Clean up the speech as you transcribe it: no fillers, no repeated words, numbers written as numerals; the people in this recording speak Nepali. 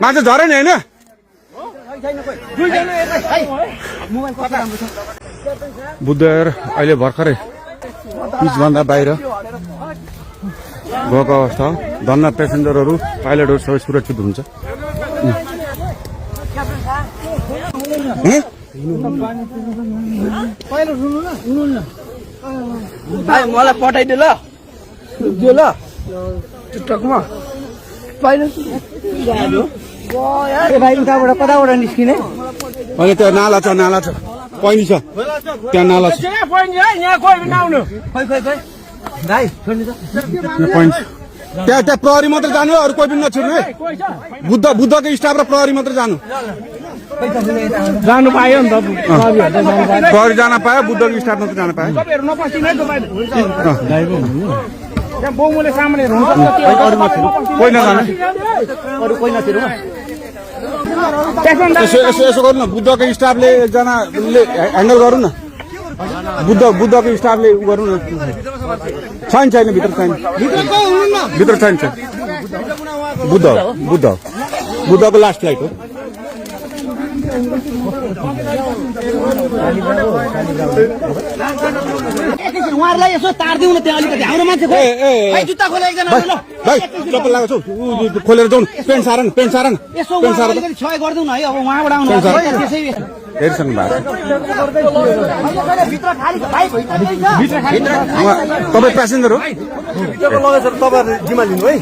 मान्छे झरे नि होइन बुद्धहरू अहिले भर्खरै पिचभन्दा बाहिर गएको अवस्था हो धन्न पेसेन्जरहरू पाइलटहरू सबै सुरक्षित हुन्छ मलाई पठाइदियो ल त्यो ल टिकटकमा पाइलट भाइ उताबाट कताबाट निस्किने अनि त्यो नाला छ पैनी छ त्यहाँ नाला छ भाइ पैनी त्यहाँ प्रहरी मात्र जानु अरू कोही पनि नछिर्नु है बुद्धको स्टाफ र प्रहरी मात्र जानु जानु पायो नि त प्रहरी जान पायो बुद्धको स्टाफ मात्र जान पायो कोही नजानु यसो गर्नु न बुद्धको स्टाफले एकजनाले ह्यान्डल गरौँ न बुद्धको स्टाफले उ गरौँ न छैन भित्र छैन बुद्धको लास्ट फ्लाइट हो उहाँहरूलाई यसो तारिदिउँ न त्यहाँ अलिकति हाम्रो मान्छे जुत्ता खोले एकजना भाइ चप्पल लगाएको छु खोलेर जाउँ पेन्ट सार यसो अलिकति सहयोग गरिदिउँ न है अब उहाँबाट आउनु हेरिसक्नु भएको तपाईँ प्यासेन्जर हो तपाईँहरू जिम्मा लिनु है